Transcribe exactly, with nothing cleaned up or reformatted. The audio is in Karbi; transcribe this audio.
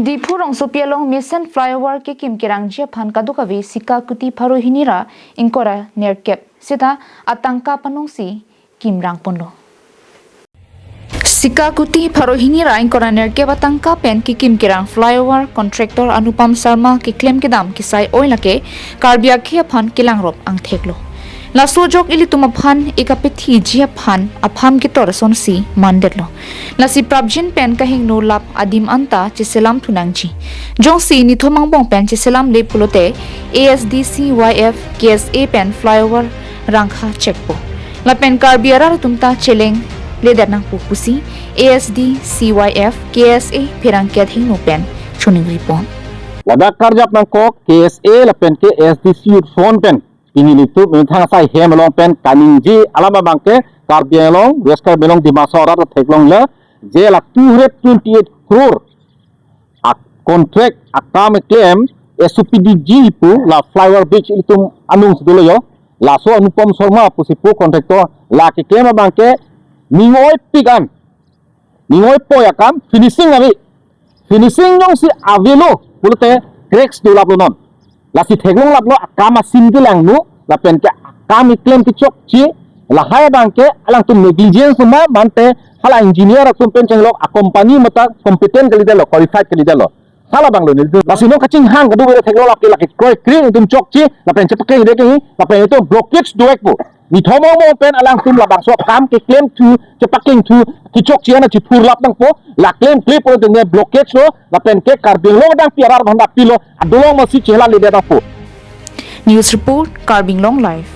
Diphu rongsopi along mesen flyover kekim kerangji aphan kadokave Sika Kuti pharo hini ra ingkoi ra nerkep seta atangka panongsi kimrang ponlo. Sika Kuti pharo hini ra ingkoi ra nerkep atangka pen kekim kerang flyover contractor Anupam Sharma keklem kedam kesai oi lake Karbi akhei aphan kelangrop angthek lo. Laso ajok ilitum aphan ekapethi ji aphan apham ketor asonsi mandetlo. Lasi prapjin pen kahingno lap adim anta cheselam thunangji. Jongsi nithom angbong pen cheselamle pulote A S D C Y F K S A pen flyover rangkha chekpo. Lapen Karbi arat atum ta chelengledet nangpo pusi A S D C Y F K S A pherangke athengno pen choningri pon. Ladak karjap nangkok K S A lapen ke S D C youth front pen. Pini ilitum methang asai hem along pen kaningje alam abangke Karbi Anglong, West Karbi Anglong, Dima Hasao arat theklongle je la two hundred twenty-eight crore a contract akam keklem S O P D G pu la flyover bridge ilitum anung si dolo yo. Laso Anupam Sharma pusi pu contractor la keklem abangke ning oipik an, ning oipoi akam, finishing ave. Finishing jongsi avelo pulote cracks dolaplo non. Lasi theklonglaplo akam asim kelangno lapen ke akam keklem kechokche, lahai abangke alangtum negligence ma mante hala engineer atum pen chenglok a company mate competent kalidetlo, qualified kalidetlo. Hala abanglo nelitum. Lasi non kachinghang kadokave theklonglap ke lake kroikre nelitum chokche lapen chepakengre ke lapen itum blockage do-ekpo. Nithom angbong pen alangtum labangso akam keklemthu, chepakengthu, kechokche ana chithurlap nangpo, la klemkle pulote ne blockage lo, lapen ke Karbi Anglong adang pi arat aphan da pilo, adolong masi chelangle nangpo. News report, Karbi Anglong Live.